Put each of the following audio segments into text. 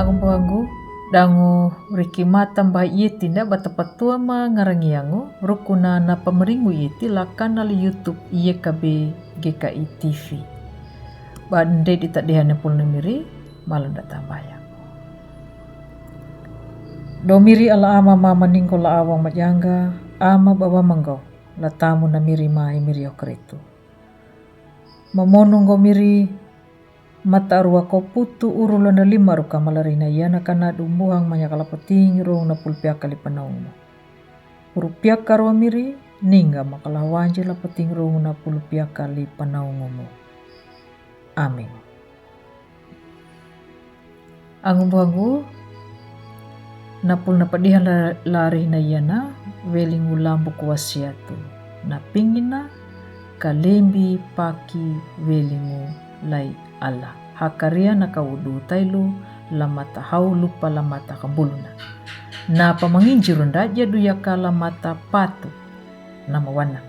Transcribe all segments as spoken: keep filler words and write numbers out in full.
Aŋubuhangu, da'ŋu riki mata mbah ieti nda bata patua mangarangiyangu, rukuna na pamaringu ieti la kanal YouTube Y K B G K I T V. Ba nde di tadiha ne pulna miri, malan da tambaya. Do miri ala ama ma maninggo la awa majanga, ama bawa manggo, la tamu na miri mahi miri okretu. Mamonungo miri, mata arua ko putu uru lona lima ruka malarina yana kana dumbuhang manyakala pating rong na pulpiaka li panaungumu. Uru piaka rua miri, ninga makala wanji la pating rong na pulpiaka li panaungumu. Amin. Aŋubuhangu, na pulna padiha la, larina yana, welingu lambu kuasiatu. Na pingina, kalembi paki welingu lai Allah. Hakaria na kaudu tailu, la mata hau lupa la mata kambuluna. Na pamanginjiru nda jadu yaka la mata patu, na mawana.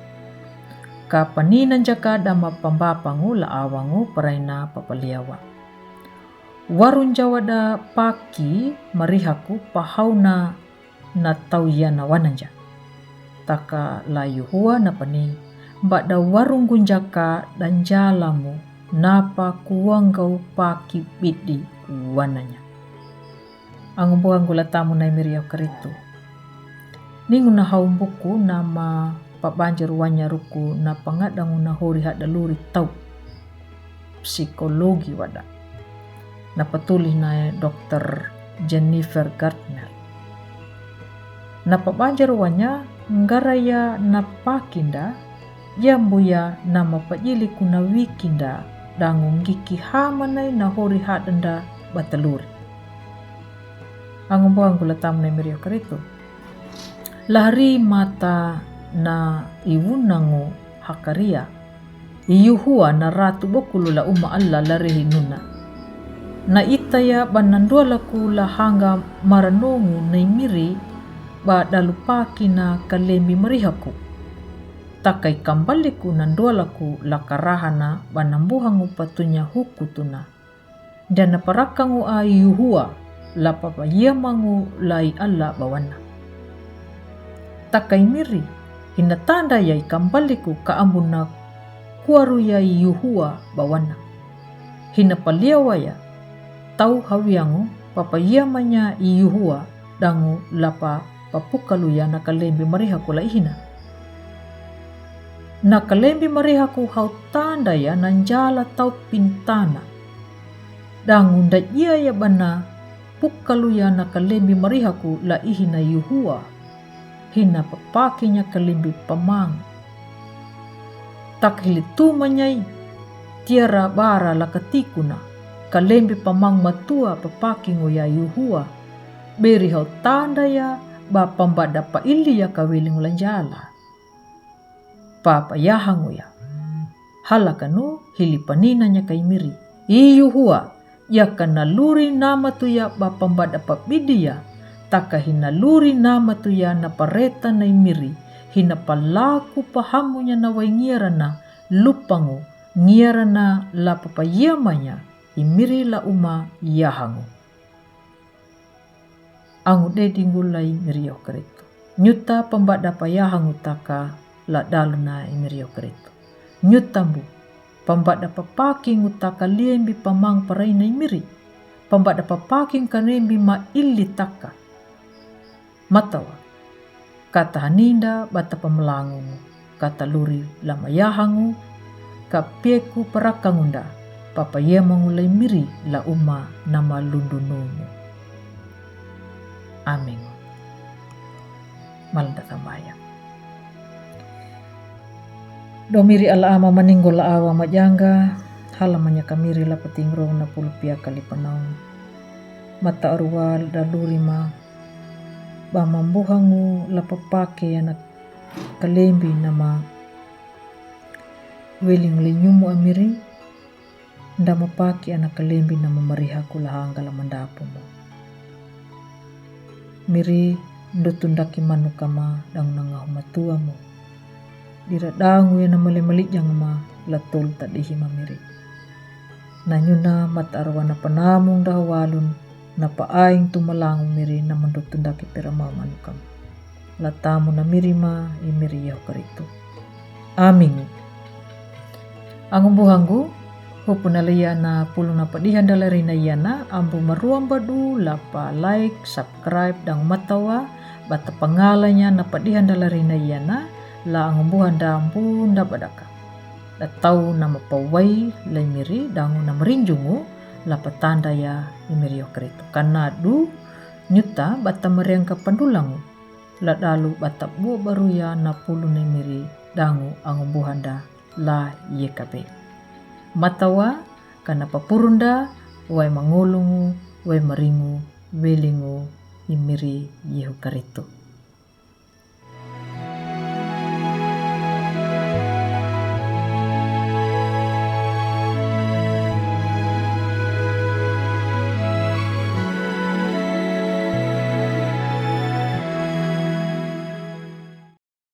Kapanina njaka dama pambapangu la awangu paraina papaliawa. Warunja wada paki marihaku pahauna na tau yana wananja. Taka la Yuhua na pani, bada warungunjaka danjalamu napa kuwangau paki bidi wananya. Aŋubuhangu la tamu na imiri okretu. Ningu na haumbuku nama pabanjar wanya ruku na pangadangu na hori hada luri tau. Psikologi wada. Na patulih na Doktor Jennifer Gardner. Na pabanjar wanya ngaraya na pakinda, yambuya nama pajiliku na wikinda, dangu ngiki hamanai na hori hadanda bataluri. Aŋubuhangu la tamu na imiri okretu. Lahari mata na iwunangu Hakaria, i Yuhua na ratu bokulu la uma Allah la rehi nuna. Na itaya ba nandualaku la hanga maranongu na imiri ba dalupaki na kalembi marihaku. Takai kambaliku nandualaku la karahana ba nambuhangu patunya hukutuna. Dana parakangu a Yuhua la papayamaŋu lai Allah bawana. Takai miri, hina tanda yai kambaliku ka ambuna kuaru yai Yuhua bawana. Hina paliawaya, tau hawiangu papayamanya i Yuhua dangu lapa papukaluya na kalembi marihaku la ihina. Na kalembi marihaku hau tanda ya na njala tau pintana. Dangu nda ia ya bana pukaluya na kalembi marihaku la ihina Yuhua. Hina papakinya kalembi pamang. Tak hili tu manyai, tiara bara la katikuna, kalembi pamang matua papakingu ya Yuhua. Beri hau tanda ya ba pambada pa ili ya kawelingu la njala. Papayahangu ya. Halakanu hili paninanya kai miri. I Yuhua, yaka naluri namatu ya ba pambada pa bidi ya. Taka hina luri namatu ya na pareta na imiri. Hina palaku pahamunya na wai ngiarana lupangu ngiarana la papayamanya imiri la uma yahangu. Aŋu dedi ngulai miri okretu. Nyuta pambada payahangu taka la daluna imiri okretu. Nyuta mbu pambada papakingu taka liembi pamang paraina imiri. Pambada papaking kanembi ma ili taka. Matawa. Kata haninda bata pamalangungu. Kata luri lama yahangu, ka pieku parakangu nda, papayamaŋu lai miri la uma nama lundunungu. Amin. Malanda tambaya. Do miri ala ama maninggo la awa majanga, hala manyaka miri la pating rong na pulpia kali panaung. Mata arwal da luri ma, ba mambuhangu la papake anak kalembi nama weling le nyumu amiri, nda mapaki anak kalembi nama marihaku la hangga la mandapumu. Miri ndu tundaki manu kama dang nangahu matuamu. Dira dangu ya nama le malijang ma la tol tadihi ma miri. Na nyuna mata arwana panamung da hawalun, na paaing tu malangu miri na mandutu daki pera mau manukam. La tamu na miri ma i miri Yehu Karitu. Amingu. Angu buhangu, hupu na leia na pulu na padihan dala rina iana, ambu maruam badu lapa like, subscribe dang matawa, bata pangalanya na padihan dala rina iana, la angu buhanda ambu nda badaka. Da tau na mapawai lai miri dangu na marinjungu, la patanda ya i miri Yehu Karitu. Kana du nyuta bata mariangka pandulangu, la dalu bata bua baruya na pulu na miri dangu angu buhanda la yekabe. Matawa kana papurunda, wai mangolungu, wai maringu, welingu i miri Yehu Karitu.